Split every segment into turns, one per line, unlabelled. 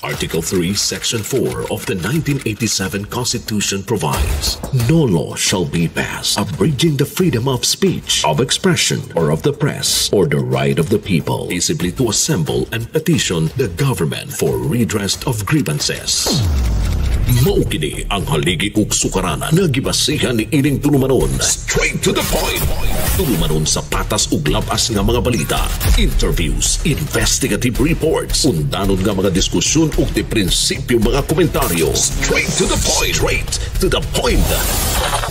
Article 3, Section 4 of the 1987 Constitution provides, "No law shall be passed abridging the freedom of speech, of expression, or of the press, or the right of the people peaceably to assemble and petition the government for redress of grievances." Mao kini ang haligi ug sukaranan nga gibasihan ni ining tulumanon. Straight to the point. Tulumanon sa patas ug labas nga mga balita, interviews, investigative reports, undanon nga mga diskusyon ug di prinsipyo mga komentaryo. Straight to the point. Straight to the point.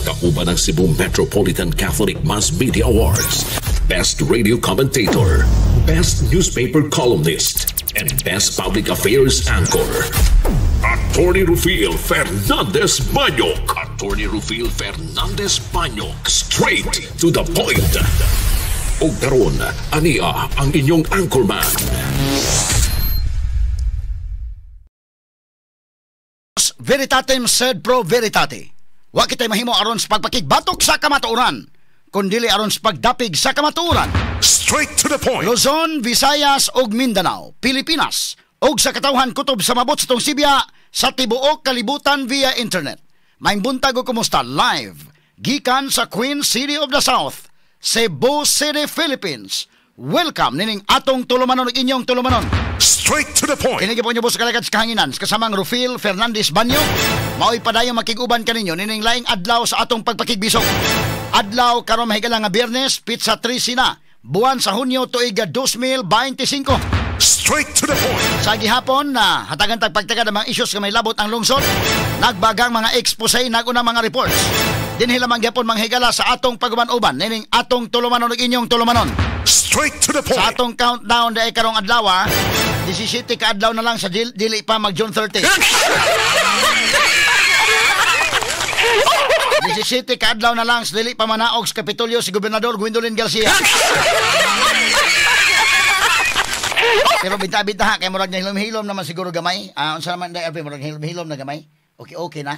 Kauban ang Cebu Metropolitan Catholic Mass Media Awards, Best Radio Commentator, Best Newspaper Columnist, and Best Public Affairs Anchor. Attorney Rufil Fernandez Banyok. Attorney Rufil Fernandez Banyok. Straight to the point. Ug karon, ania ang inyong anchorman.
Veritatem sed pro veritate. Wa kitay mahimo aron sa pagpakigbatok sa kamatuoran, kundili aron sa pagdapig sa kamatuoran.
Straight to the point.
Luzon, Visayas ug Mindanao, Pilipinas ug sa katawhan kutob sa mabot sa tong sibya sa tibuok kalibutan via internet. Maayong buntag ug kumusta live gikan sa Queen City of the South, Cebu City, Philippines. Welcome nining atong tulumanon ug inyong tulumanon.
Straight to the point.
Kini gyud po sa kalagad sa kahanginan kasamang Rufil Fernandez Banyo. Mao'y padayong makig-uban kaninyo nining laing adlaw sa atong pagpakigbisog. Adlaw karon mahigala nga Biyernes, pitsa 13 na, buwan sa Hunyo tuig 2025.
Straight to the point.
Sa gihapon na hatagan tag pagtagad ang mga issues nga may labot ang lungsod, nagbagang mga expose, nagunang mga reports. Dinhi lamang gihapon manghigala sa atong paguban-uban nining atong tulumanon ug inyong tulumanon.
Straight to the point.
Sa atong countdown dahil karong adlaw, 17 ka adlaw na lang sa dili pa mag June 30. 17 ka adlaw na lang sa dili pa manaog sa Kapitolyo si Gobernador Gwendolyn Garcia. Pero bita-bita ha, kay murag nahilom-hilom naman siguro gamay. Unsa naman dai RP, murag nahilom-hilom na gamay. Okay, okay na.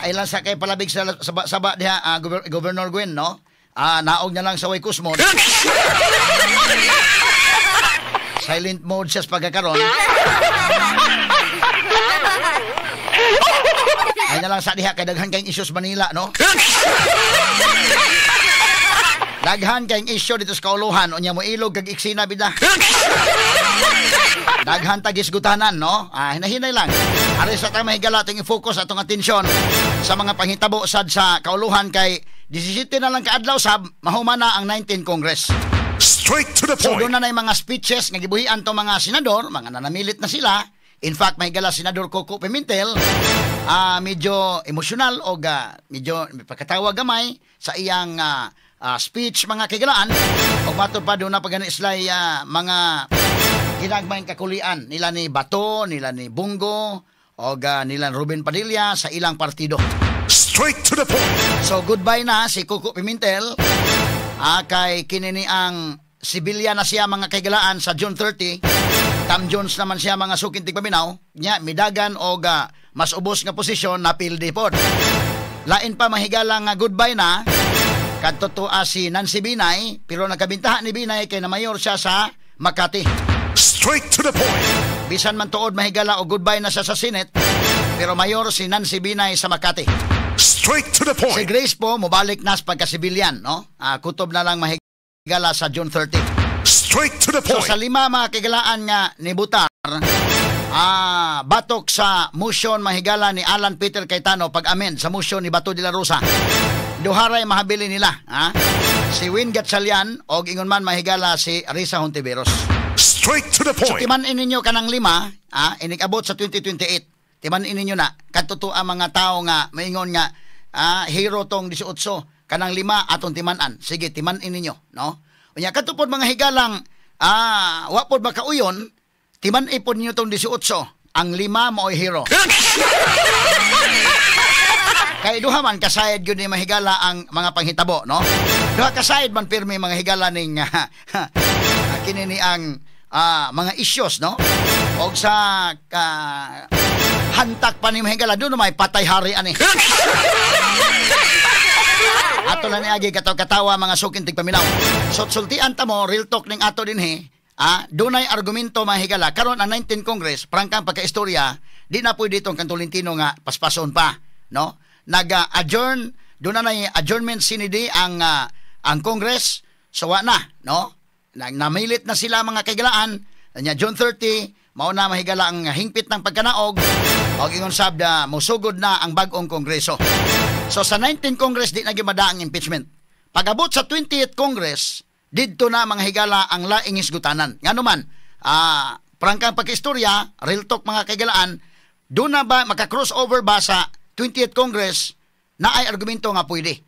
Ilan sa kay palabig sa saba diha, Governor Gwen, no? Naog na lang sa way kusmod. Silent mode siya sa pagkakaroon. Ay na lang sa diha kay daghan kayong issues Manila, no? Daghan kayong issue dito sa kauluhan, unya mo ilog kag iksina bida. Daghan tagisgutanan, no? Hinahinay lang. Ari sa tang mahigala ating i-focus atong atensyon sa mga panghitabo sad sa kauluhan kay 17 na lang kaadlaw sab mahuman na ang 19 Congress.
Straight to the point.
So doon na mga speeches nga gibuhian tong mga senador, mga nanamilit na sila. In fact, mahigala Senador Coco Pimentel, medyo emosyonal o medyo pagkatawa gamay sa iyang speech mga kigalaan. O matod pa doon na pagani sila mga ginagmayng kakulian nila ni Bato, nila ni Bungo, o nila Ruben Padilla sa ilang partido.
Straight to the point.
So goodbye na si Coco Pimentel. Kay kinini ang sibilya na siya mga kaigalaan sa June 30. Tam Jones naman siya mga suking tigpaminaw. Nya midagan og mas ubos nga posisyon na pildi pod. Lain pa mahigala nga goodbye na kadto tua si Nancy Binay, pero nagkabintahan ni Binay kay na mayor siya sa Makati.
Straight to the point.
Bisan man tuod mahigala og goodbye na siya sa Senate, pero mayor si Nancy Binay sa Makati.
Straight to the point.
Si Grace po mobalik na sa pagkasibilyan, no? Kutob na lang mahigala sa June 30.
Straight to the point.
So sa lima mga kigalaan nga ni Butar, batok sa motion mahigala ni Alan Peter Cayetano pag-amend sa motion ni Bato de la Rosa. Duharay mahabili nila, ha? Si Win Gatchalian og ingon man mahigala si Risa Hontiveros.
Straight to the point.
So timan-in ninyo kanang lima, inikabot sa 2028. Timan-in ninyo na kadto ang mga tao nga maingon nga hero tong 18 kanang lima atong timan-an. Sige, timan-in ninyo, no? Unya kadto pod mga higalang wa pod makauyon, timan-in pod ninyo tong 18. Ang lima mao'y hero. Kay duha man kasayad gyud ni mahigala ang mga panghitabo, no? Duha kasayad man pirmi mga higala ning kini ni ang mga issues, no? Og sa hantak pa ni mahigala doon may patay hari ani. Ato lang niagi katawa-katawa mga suking tigpaminaw. So sultian ta mo real talk ning ato dinhi. Dunay argumento, mga higala. Karon ang 19 Congress, prangkang pagkaistorya, di na pwede itong kantulintino nga paspason pa, no? Nag-adjourn, doon na adjournment sine die ang Congress, so wa na, no? Namilit na sila, mga kaigalaan, nya June 30, mao na, mahigala, ang hingpit ng pagkanaog, og ingon sab na musugod na ang bag-ong kongreso. So sa 19 Congress, di na gimada ang impeachment. Pag-abot sa 20th Congress, didto na, mga higala, ang laing hisgutanan. Ngano man, prangkang pagkaistorya, real talk, mga kaigalaan, doon na ba maka-crossover ba sa 20th Congress, na ay argumento nga pwede.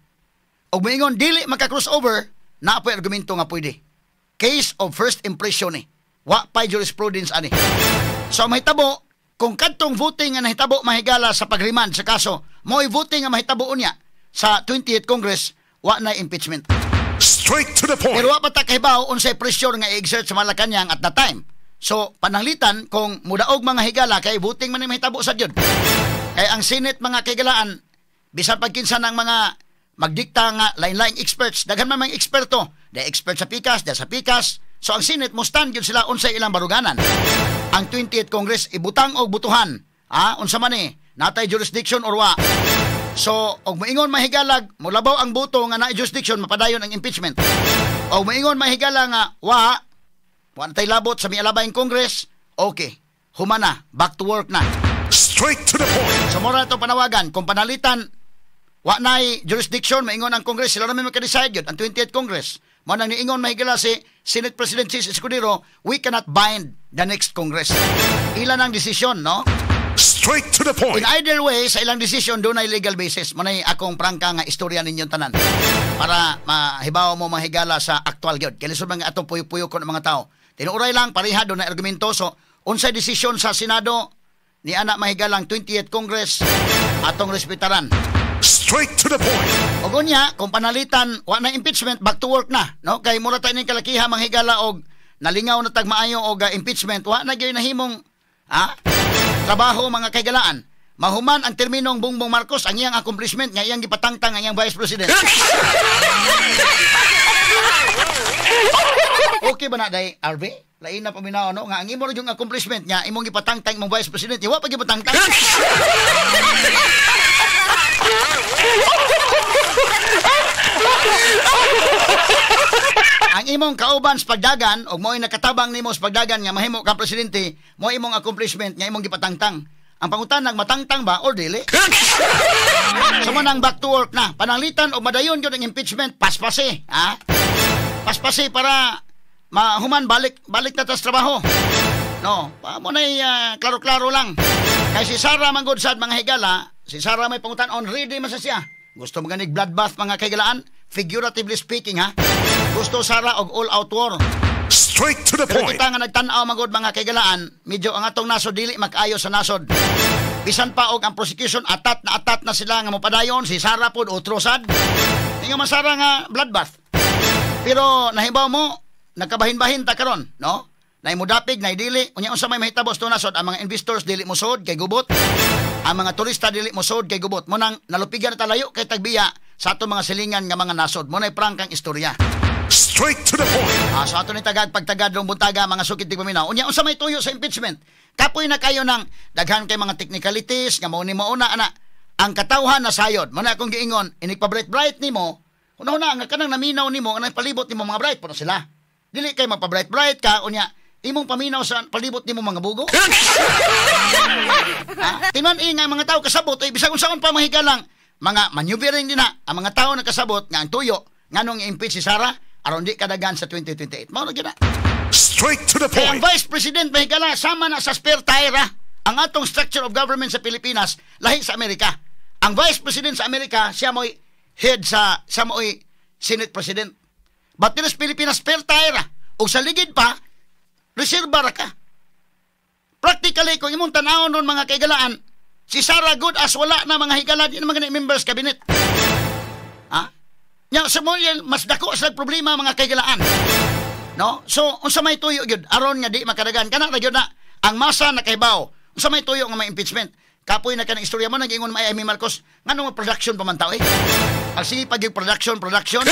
Og moingon dili maka-crossover, naa po'y argumento nga pwede. Case of first impression ni. Wa pa'y jurisprudence ani. So mahitabo, kung kadtong voting nga nahitabo, mahigala, sa pagremand sa kaso, mo'y voting nga mahitabo unya sa 20th Congress, wa na impeachment.
Straight to the point.
Pero wa pa ta kahibaw unsay pressure nga i-exert sa Malacanang at that time. So pananglitan kung mudaog, mga higala, kay voting man ni mahitabo sa gyud. Kay ang Senate, mga kaigalaan, bisan pagkinsa ng mga magdikta nga lain-laing experts, daghan man mga eksperto, the expert sa pikas, the sa pikas. So ang Senate mo stand gyud sila unsay ilang baruganan. Ang 20th Congress ibutang og butuhan. Unsa man ni? Natay jurisdiction or wa? So, og moingon, mahigalag, mulabaw ang boto nga na jurisdiction, mapadayon ang impeachment. Og moingon, mahigala, nga wa, wa natay labot sa mialabayng Congress, okay. Humana, back to work na.
Straight to the point.
So mura to panawagan, kung panalitan wa nay jurisdiction, maingon ang Congress, sila na may maka-decide yun, ang 20th Congress. Mao nang niingon, mahigala, si Senate President Chiz Escudero, we cannot bind the next Congress. Ilan ang desisyon, no?
Straight to the point.
In either way, sa ilang desisyon, doon ay legal basis. Muna'y akong prangka nga istorya ninyong tanan. Para mahibaw mo, mahigala, sa aktual gyud. Kaya lisod mga atong puyo-puyo ko ng mga tao. Tinuuray lang, pareha doon na argumento. So, unsay desisyon sa Senado, ni ana, mahigalang 20th Congress, atong respetaran.
Straight to the point.
Og unya, kung panalitan, wa na impeachment, back to work na. No? Kay mura tayo ning kalakiha, manghigala, og nalingaw na tag maayo og impeachment, wa na gyud nahimong trabaho, mga kaigalaan. Mahuman ang terminong Bongbong Marcos, ang iyang accomplishment nga iyang gipatangtang ang iyang vice president. Okay ba na day, RV? Lain na paminaw, no? Nga ang imo ra yung accomplishment nga imong gipatangtang imong vice president, wa pa gipatangtang. Ang imong kauban sa pagdagan og mo'y nakatabang nimo sa pagdagan nga mahimo kang presidente, mo imong accomplishment nga imong gipatangtang. Ang pangutanag, matangtang ba or dili? So manang back to work na. Pananglitan og madayon gyud ang impeachment, paspasi, ha? Paspasi para mahuman, balik balik na tas trabaho. No, pa mo na klaro-klaro lang. Kay si Sara manggod sad, mga higala, si Sara may pangutan on ready man sa siya. Gusto mo ganig bloodbath, mga kaigalaan, figuratively speaking, ha. Gusto Sara og all out war.
Straight to the
Pero
point.
kita nga nagtan-aw magod, mga kaigalaan, medyo ang atong nasod dili makaayo sa nasod. Bisan pa og ang prosecution atat na sila nga mopadayon, si Sara pod otro sad. Ingon man Sara nga bloodbath. Pero nahibaw mo, nagkabahin-bahin ta karon, no? Nay mudapig, nay dili, unya unsa may mahitabo sa nasod, ang mga investors dili mosod kay gubot. Ang mga turista dili mosod kay gubot. Mo nang nalupigan na talayo kay tagbiya sa atong mga silingan nga mga nasod. Mo nay prangkang istorya.
Straight to the point.
Sa ato ni tagag pagtagad rong buntaga, mga sukit di paminaw. Unya unsa may tuyo sa impeachment? Kapoy na kayo ng daghan kay mga technicalities nga mao ni mauna ana. Ang katawhan na sayod. Mo na akong giingon, inig pa bright bright nimo. Una-una nga kanang naminaw nimo, kanang palibot nimo mga bright puno sila. Dili kay magpa-bright bright ka unya imong paminaw sa palibot nimo mga bugo. Tinan nga mga tao kasabot ay bisag unsaon pa mahigalang mga maneuvering din na ang mga tao nakasabot nga ang tuyo nganong i-impeach si Sara aron di kadagan sa 2028. Mao na gyud na.
Straight to the
Kaya ang
point.
Vice President, mahigala, sama na sa spare tire, ah. Ang atong structure of government sa Pilipinas lahi sa Amerika. Ang Vice President sa Amerika siya mo'y head sa siya mo'y Senate President. But dito sa Pilipinas, spare tire, ah. Og sa ligid pa reserba ra ka. Practically, kung imong tanawon ron, mga kaigalaan, si Sara good as wala na, mga higala, di na mga members cabinet. Ha? Nya sa mo yan, mas dako sa problema, mga kaigalaan. No? So, unsa may tuyo gyud aron nga di makadagan kana ra gyud na ang masa nakaibaw. Unsa may tuyo nga may impeachment? Kapoy na kanang istorya mo nag-ingon may Amy Marcos nganong production pa man tao eh. Ang sige pag production, production.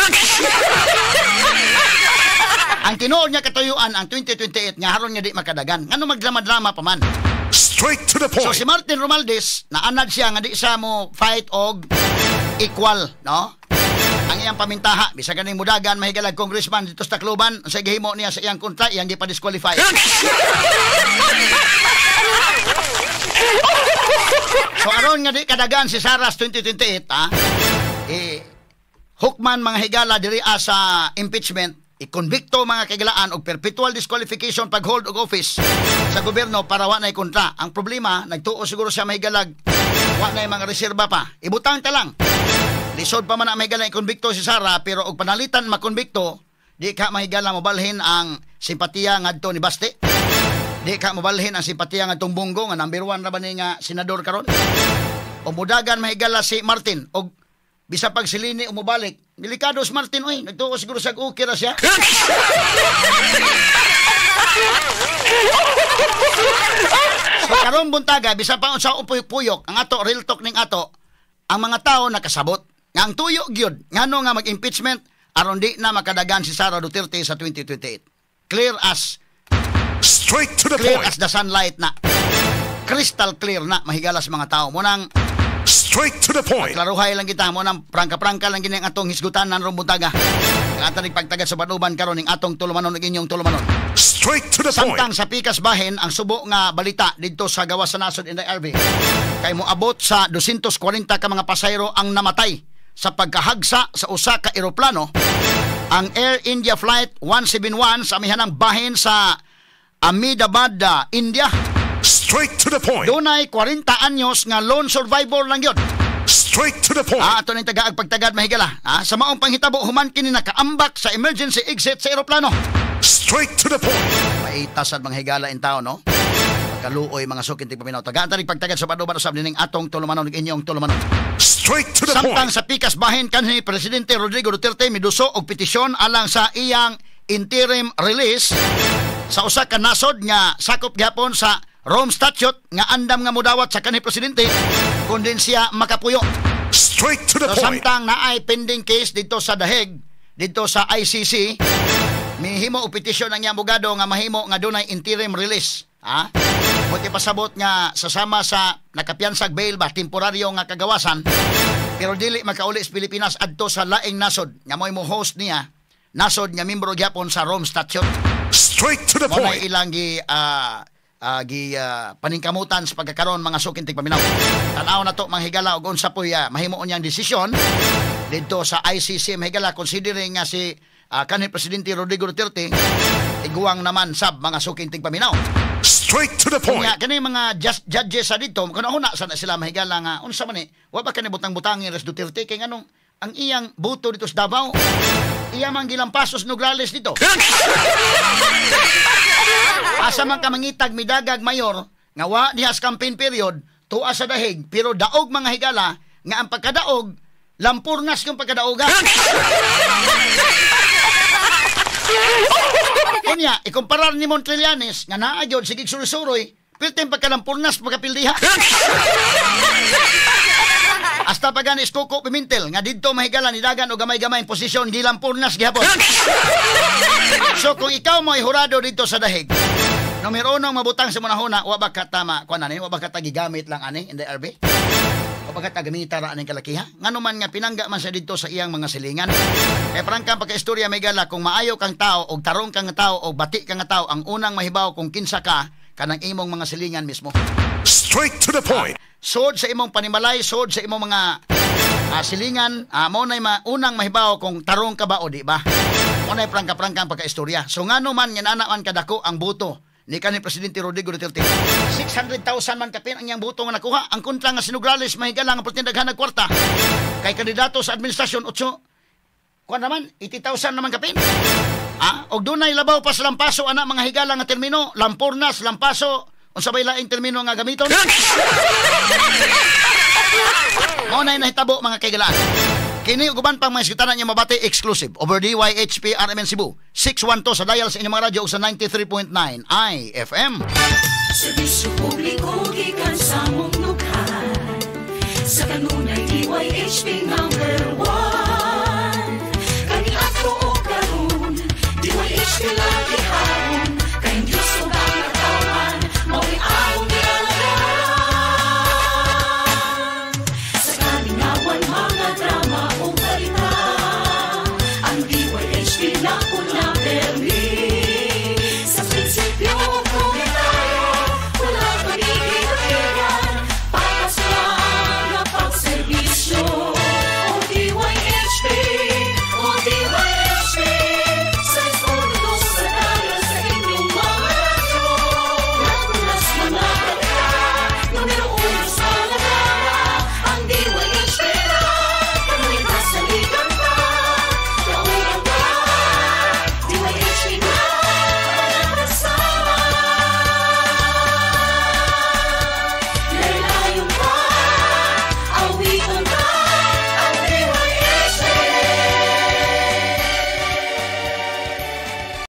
Ang tinuod nga katuyuan ang 2028 nga haron nga di makadagan. Ngano magdrama-drama pa man?
Straight to the
So
point.
si Martin Romualdez, naanad siya nga di siya mo fight og equal, no? Ang iyang pamintaha, bisag ganing mudagan mahigalag congressman dito sa Tacloban, sa gihimo niya sa iyang kontra, iyang gipa-disqualify. So aron nga di kadagan si Saras 2028, ha? Eh, hukman mga higala diri sa impeachment, ikonbikto mga kaigalaan og perpetual disqualification pag-hold og office sa gobyerno para wa nay kontra. Ang problema, nagtuo siguro siya mahigalag, wa nay mga reserba pa. Ibutang ta lang. Lisod pa man ang mahigala ikonbikto si Sara, pero og panalitan makonbikto, di ka mahigala mobalhin ang simpatiya ngadto ni Baste. Di ka mobalhin ang simpatiya ngadtong Bongo nga number 1 ra ba ni nga senador karon. O mudagan mahigala si Martin og bisa pag silini o mobalik, delikado si Martin oy, nagtuo siguro sa okay ra siya. So karon buntaga bisa pa unsa puyok-puyok ang ato real talk ning ato, ang mga tao nakasabot nga ang tuyo gyud ngano nga mag-impeachment aron di na makadagan si Sara Duterte sa 2028. Clear as
straight to the
clear
point.
As the sunlight na. Crystal clear na mahigalas mga tao. Munang
straight to the point.
Klaruhay lang kita mo nang prangka-prangka lang gini ang atong hisgutan nan rong buntaga. Ang atong pagtagad sa banuban karon ning atong tulumanon ug inyong tulumanon.
Straight to the point.
Samtang sa pikas bahin ang subo nga balita didto sa gawas sa nasod in the RV. Kay moabot sa 240 ka mga pasahero ang namatay sa pagkahagsa sa usa ka eroplano ang Air India Flight 171 sa amihanang bahin sa Ahmedabad, India.
Straight to the point.
Dunay 40 anyos nga lone survivor lang yun.
Straight to the point.
Ato ning tagaag pagtagad mahigala. Sa maong panghitabo human kini nakaambak sa emergency exit sa eroplano.
Straight to the point.
Maitasad mga higala in tao, no? Pagkaluoy mga sukin tigpaminaw. Tagaan tanig pagtagad sa banuban usab nining atong tulumanon ug inyong tulumanon.
Straight to the
Samtang
point.
sa pikas bahin kanhi Presidente Rodrigo Duterte miduso og petisyon alang sa iyang interim release sa usa ka nasod nga sakop gihapon sa Rome Statute nga andam nga modawat sa kanhi presidente kundi siya makapuyo.
Straight to the
So,
point.
samtang naay pending case dito sa Daheg, dito sa ICC, mihimo og petisyon ang iyang abogado nga mahimo nga dunay interim release. Ha? Buti pasabot nga sasama sa nakapiyansag bail ba temporaryo nga kagawasan, pero dili makauli sa Pilipinas adto sa laing nasod nga mo'y mo host niya, nasod nga membro gyapon sa Rome Statute.
Straight to the
Mo
point.
ilang gi paningkamutan sa pagkakaroon mga sukin tigpaminaw. Tan-aw na to mga higala og unsa poy mahimo niyang desisyon didto sa ICC mga higala, considering nga si kanhi Presidente Rodrigo Duterte iguang naman sab mga sukin tigpaminaw.
Straight to the point.
Kanya kani mga judges sa didto kun una sana sila mahigala nga unsa man ni wa ba kani butang-butangi res Duterte kay nganong ang iyang boto dito sa Davao iya man gilampasos Nograles dito. Asa man ka mangitag midagag mayor nga wa diha sa campaign period tuwa sa dahig pero daog mga higala nga ang pagkadaog lampurnas yung pagkadaoga. Unya ikumparar ni Montrillanes nga naa gyud sige suroy-suroy pilting pagkalampurnas pagkapildiha. Hasta pa gani Coco Pimentel nga didto mahigala ni dagan og gamay-gamay posisyon gilampurnas gihapon. So kung ikaw mo ay hurado dito sa dahig, numero uno mabutang sa munahuna, wa ba ka tama kuan ani, wa ba ka gigamit lang ani in the RB? Wa ba ka tagamita ra aning kalakiha? Ngano man nga pinangga man siya didto sa iyang mga silingan. Kay prangka pagka-istorya may gala kung maayo kang tao og tarong kang tao og bati kang tao, ang unang mahibaw kung kinsa ka kanang imong mga silingan mismo.
Straight to the point.
Sod sa imong panimalay, sod sa imong mga silingan, mao nay unang mahibaw kung tarong ka ba o di ba. Mao nay prangka-prangka ang pagkaistorya. So ngano man nga nana man kadako ang boto ni kanhi Presidente Rodrigo Duterte. 600,000 man kapin ang iyang boto nga nakuha. Ang kontra nga si Nograles mahigala nga perting daghan kwarta. Kay kandidato sa administrasyon 8 kuan naman 80,000 naman kapin. Og dunay labaw pa sa lampaso ana mga higala nga termino, lampurnas, lampaso, unsa bay laing termino nga gamiton? Mao nay nahitabo mga kaigalaan. Kini ug uban pang mga isgutanan niya mabati exclusive over DYHP RMN Cebu 612 sa dial sa inyong mga radyo ug sa 93.9 IFM.
Serbisyo publiko gikan sa mong nukhan. Sa kanunay DYHP number 1.